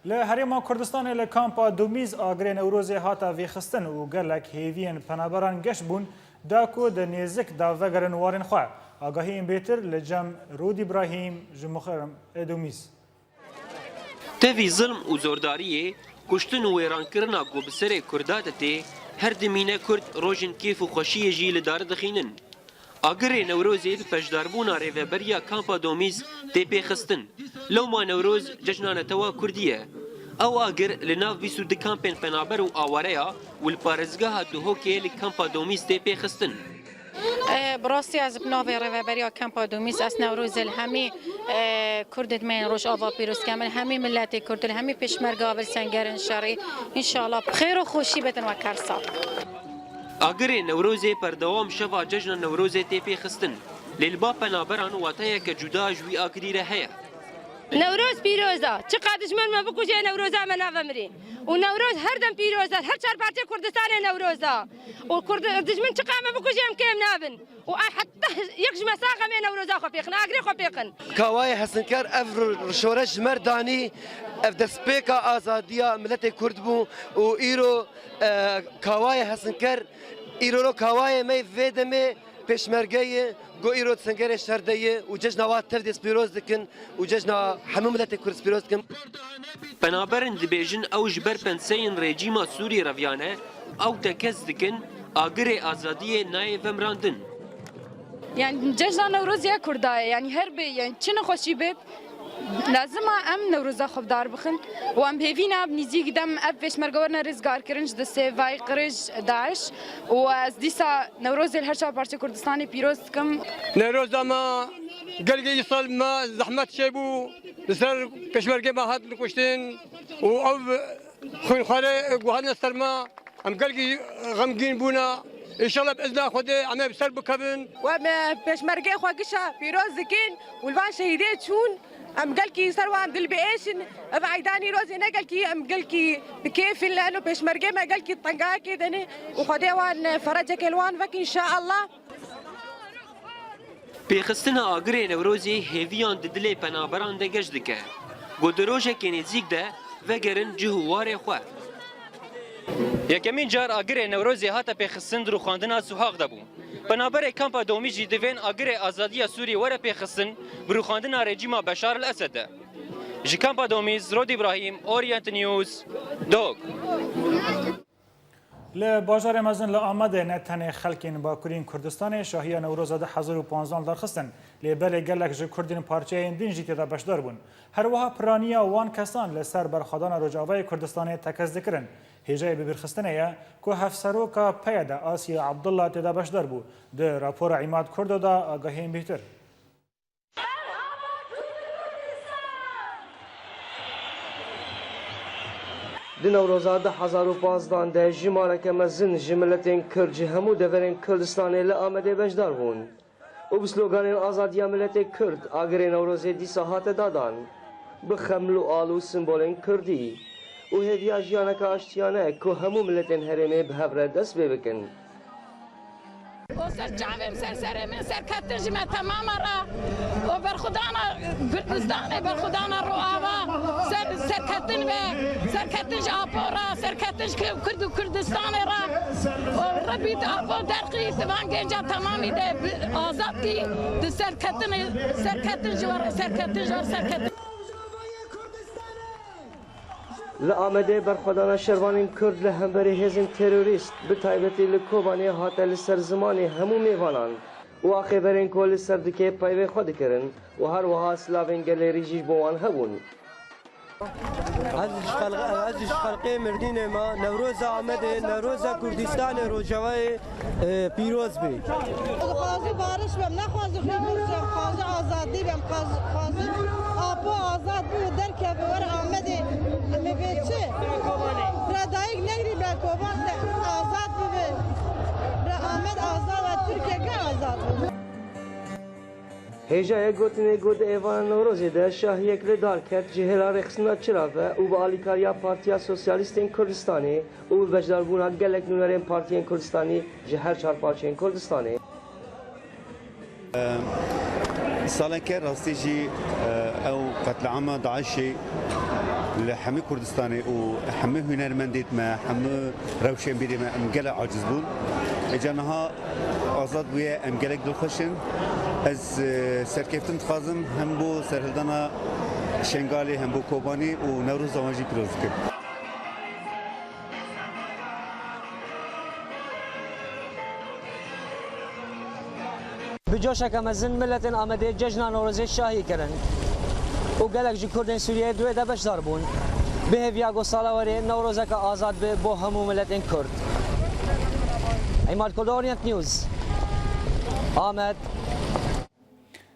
Li Herêma Kurdistanê li Kampa Domîz agirê Newrozê hate vêxistin û gelek hêviyên penaberan geş bûn da ku di nêzik de vegerin warên xwe. Agahiyên bêtir li cem Rûd Îbrahîm ji Muxerrem ê Domîz. Tevî zilm û zordariyê, kuştin û wêrankirina ku bi serê Kurda de tê, her dimîne Kurd rojên kêf û xweşiyê jî li dar dixînin. Agirê Newrozê bi beşdarbûna rêveberiya Kampa Domîz tê pêxistin. Lewma Newroz cejna netewa Kurdî ye. Ew agir li nav bîst û du kampên penaber û aware ya û li parêzgeha Duhokê li Kampa Domîz tê pêxistin. E, bi rastî ez bi navê rêveberiya Kampa Domîz ez Newrozê li hemî, e, Kurdên me yên Rojava pîroz dikim, li hemî miletê Kurd, li hemî pêşmerga ve li sengerên şerî. Înşallah bi xêr û xweşî bitin wek her sal. Agirê Newrozê berdewam şeva cejna Newrozê tê pêxistin. Lê li ba penaberan wateyeke cuda ji wî agirî re heye. Newroz pîroz e. Çiqa dijmin me bikuje, Newroza me navemirî. Û Newroz her dem pîroz e. Her çar parçeyê Kurdistanê Newroz e. Û Kurd-, dijmin çiqa me bikuje, em kêm nabin. Û ay heta yek ji me sax em ê Newroza xwe pêxin, agirê xwe pêxin. Kawayê Hesinker ev ri-, rişore ji me r danî, ev destpêka azadiya miletê Kurd bû û îro, e, Kawayê Hesinker îro ro kawayê me vê demê pêşmerge ye, ku îro di sengerê şer de ye û cejna wa tev dê spîroz dikin û cejna hemû miletê Kurd spîroz dikin. Penaberin dibêjin ew ji ber penseyên rejîma Sûrî reviyane, ew tekez dikin, agirê azadiyê nayê vemirandin. Yani cejna Newroz ya Kurda ye, yani her bê, yani çi nexweşî bê, lazim e em Newroza xwe bi dar bixin û em bi hêvî ne bi nîzîk dem ev pêşmerge werine rizgarkirin ji destê vay qirêj DAIŞ û ez dîsa Newrozê li her çar parçeyê Kurdistanê pîroz dikim. Newroza me gelkî îsal me zehmet çêbû, li ser pêşmergê me hatin kuştin û ev xwînxwarê ku hatine ser me, em gelkî xemgîn bûne. Înşallah bi izna Xwedê em ê bi ser bikevin. Em pêşmergê xwe gişa pîroz dikin û li van şehîdê çûn. Em gelkî ser wan dil biêşin. Ev eydanî rozê ne gelkî em gelkî bi kêf in leno pêşmergê me gelkî tengayekê de ne û Xwedê wan ferecekê li wan vek înşaallah. Pêxistina agirê Newrozê hêviyan di dilê penaberan de geş dike ku di rojekê nêzîk de vegerin cih û warê xwe. Yekemîn car agirê Newrozê hate pêxistin di rûxandina Suhaq de bû. Penaberê kampa domî jî divên agirê azadiya Sûrî were pêxistin bi rûxandina rejîma Beşar el Esed de. Ji kampa domî Zirod Îbrahîm, Orient News, Dihok. Li bajarê mezin li Amedê ne tenê xelkên Bakurîn Kurdistanê şahiya Newroza du hezar û panzdan darxistin, lê belê gelek ji Kurdên parçeyên din jî tê de beşdar bûn. Her wiha piraniya wan kesan li ser berxwedana Rojavayê Kurdistanê tekez dikirin. Hêjayê bibîrxistinê ye ku Hevseroka P Y D Asiye Abdullah tê de beşdar bû. Di rapora Îmad Kurdo de agahiyên bêhtir. Di Newroza du hezar û panzdan de jimareke mezin ji miletên Kurd ji hemû deverên Kurdistanê li Amedê beşdar bûn û bi sloganên Azadiya miletê Kurd agirê Newrozê dîsa hate dadan. Bi xeml û al û simbolên Kurdî û hêviya jiyaneke aştiyane ku hemû miletên herêmê bi hev re dest pê bikin. O ser çavê min, ser serê min, serketin ji me temama re. O berxudana Kurdistanê, berxudana Rojava, ser, serketin be, serketin ji Apo re, serketin ji Kurd û Kurdistanê re. O Rebî di Apo derxî, di van genca temamî de bi azad kî, di serketin, serketin ji we re, serketin ji we re, serketin. Li Amedê berxwedana şervanên Kurd li hemberî hêzên terorîst, bi taybetî li Kobanê hate li ser zimanê hemû mêvanan û axêberên ku li ser dikê peyvên xwe dikirin û her wiha silavên gelêrî jî ji bo wan hebûn. Ez ji xelq-, ez ji xelqê Mirdînê me. Newroza Amedê, Newroza Kurdistanê, Rojavayê e, pîroz bê. Dixwazim bariş bim, nexwazim xîbûr bim, dixwazim azadî bim, dixwazim Apo azad bibe, derkeve were Amedê, em ê bê çi? Bira dayik negrî, bira Koban de azad bibe. Bira Amed azad be, Tirkiyeke azad bibe. Hêjayê gotinê ku di êvara Newrozê de şahiyek li dar ket ji hêla rêxistina çira ve û bi alîkariya Partiya Sosyalîstên Kurdistanê û bi beşdarbûna gelek nûnerên partiyên Kurdistanî ji her çar parçeyên Kurdistanê. Saleke rastî jî ew qetliama DAIŞê li hemî Kurdistanê û hemî hunermendêt me, hemî rewşenbîrê me em gelek aciz bûn. Îca niha azad bûye, em gelek dilxweş in. Ez, e, serkeftin dixwazim hem bo serhildana Şengalê, hem bo Kobanê û Newroza wan jî pîroz dikim. Bi coşeke mezin miletên Amedê cejna Newrozê şahî kirin û gelek ji Kurdên Sûriyeyê di wê de beşdar bûn. Bi hêviya ku sala werê Newrozeke azad be bo hemû miletên Kurd. Îmad Kurdo, Orient News, Amed.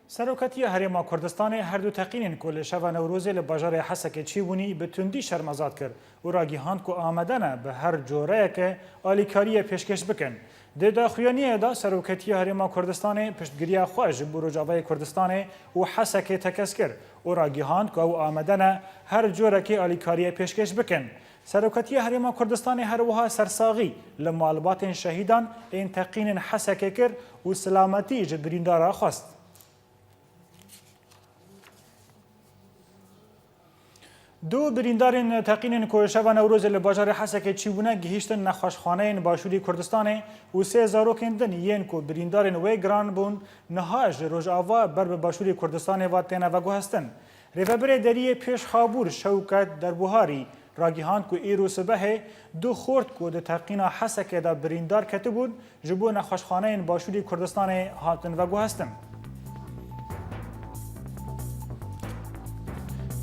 Seroketiya Herêma Kurdistanê her du teqînên ku li şeva Newrozê li bajarê Hesekê çêbûnî bi tundî şermezar kir û ragihand ku amade ne bi her coreyeke alîkariyê pêşkêş bikin. Di daxuyaniyê de Seroketiya Herêma Kurdistanê piştgiriya xwe ji bo Rojavayê Kurdistanê û Hesekê tekez kir û ragihand ku ew amade ne her corekê alîkariyê pêşkêş bikin. Seroketiya Herêma Kurdistanê her wiha sersaxî li malbatên şehîdan ên teqînên Hesekê kir û silametî ji birîndara xwest. Du birîndarên teqînên ku şeva Newrozê li bajarê Hesekê çîbûne gihîştin nexweşxaneyên Başûrê Kurdistanê û sê zarokên din yên ku birîndarên wê giran bûn niha ji Rojava ber bi Başûrê Kurdistanê ve têne veguhestin. Rêvebirê Deriyê Pêşxabûr Şewket Derbuharî ragihand ku îro sibehê du xort ku di teqîna Hesekê de birîndar ketibûn, ji bo nexweşxaneyên Başûrê Kurdistanê hatin veguhestin.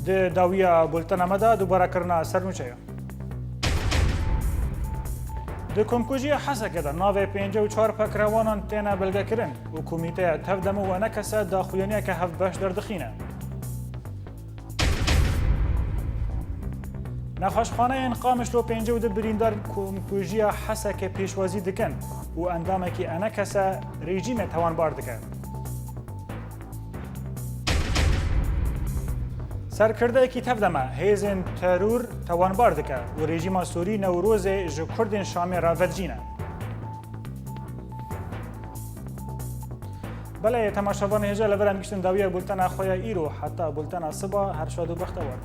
Di dawiya bultena me de dubarekirina sernûçeya. Di komkujiya Hesekê de navê pêncî û çar pekrewanan têne belgekirin û komîteya Tevdem û Enekese daxuyaniyeke hevbeş derdixîne. Nexweşxaneyên Qamişlo pêncî û du birîndar komkujiya Hesekê pêşwazî dikin û endamekî enekese rejîmê tawanbar dike. Serkirdeyekî tevdeme hêzên teror tawanbar dike û rejîma Sûrî Newrozê ji Kurdên Şamê re vedicîne. Belê, temaşevanê hêja, li vir em giştin dawiya bultena xwe ya îro. Heta bultena siba, her şad û bextewar.